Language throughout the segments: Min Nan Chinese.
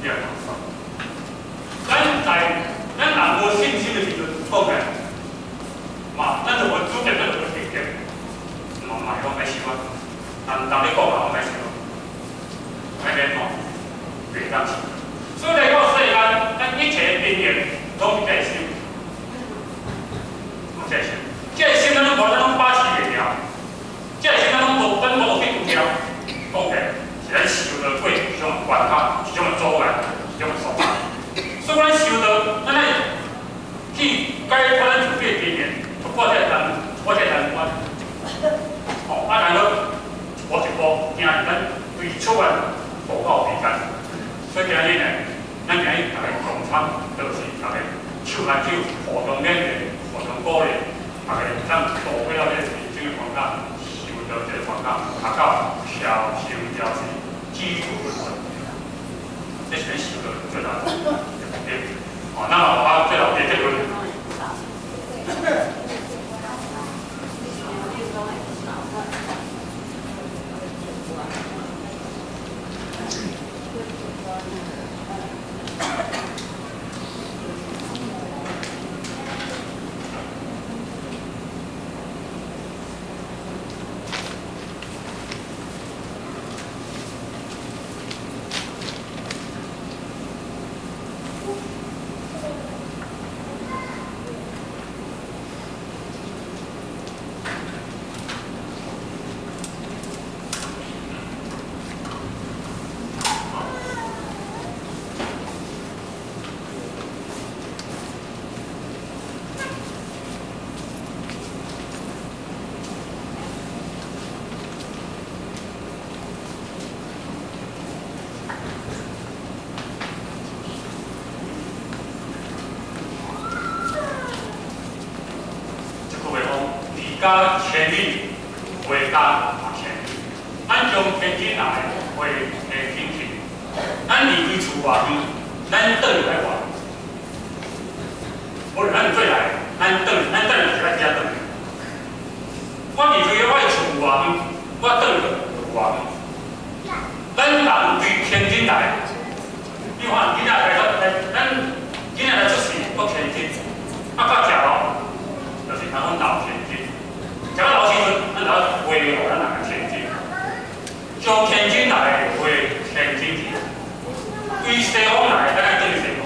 你也放鬆。咱在咱人無信心的時陣，講起來，嘛，咱就無主見，咱就無経驗，嘛嘛是講歹想啊。人人咧講啊，講歹想，歹免吼，袂當想。所以來講世間，咱一切的經驗攏是這個心，攏這個心，這個心咱攏無，咱攏把持袂牢，這個心咱攏無，咱無去拄牢。講起來是咱受到過一種關卡，一種阻礙，一種所在。所以咱受到，咱愛去解脫咱自己的經驗，突破這個難，突破這個難關。哦，啊，然後一步一步，行入咱對出來步到時間。所以今日呢，咱今日大家共參，就是大家手牽手，互相勉勵，互相鼓勵，大家咱度過了這個人生的關卡，受到這個關卡，達到消生了事，止住輪迴。這是咱修道最大的目的。哦，那麼我最後結論。家千里，回家嘛千里。咱從天津來，回天津去。咱離開厝偌遠，咱轉來偌遠。無論咱做來，咱轉，咱轉是愛遮轉。我離開我的厝偌遠，我轉就偌遠。咱人對天津來，你看囡仔來來，咱囡仔來出世，閣天津，啊，到食咯，就是通講老天津。食到老時陣，咱就回予咱人的天津，將天津來回天津去。對西方來，咱愛轉去西方；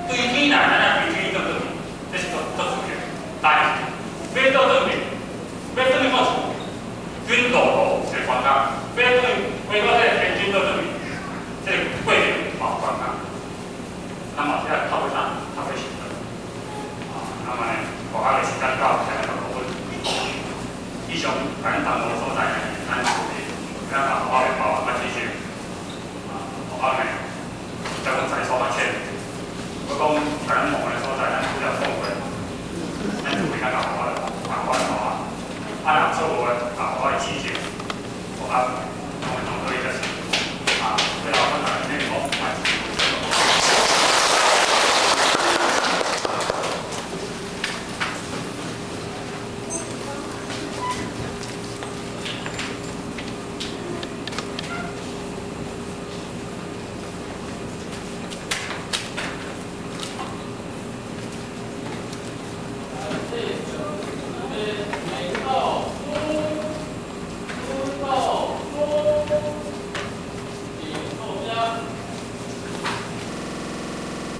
對天來，咱愛對天轉轉去。這是足足自然。但是欲倒轉去，欲轉去到厝，轉路路是關卡；欲轉回到這個天津倒轉去，這個過程嘛有關卡。那麼這個透過啥？透過修道。啊，那麼呢，我下個時間到，現在就講。以上，咱當所在，咱厝裡，咱把好好的包啊，繼續，啊，好好的。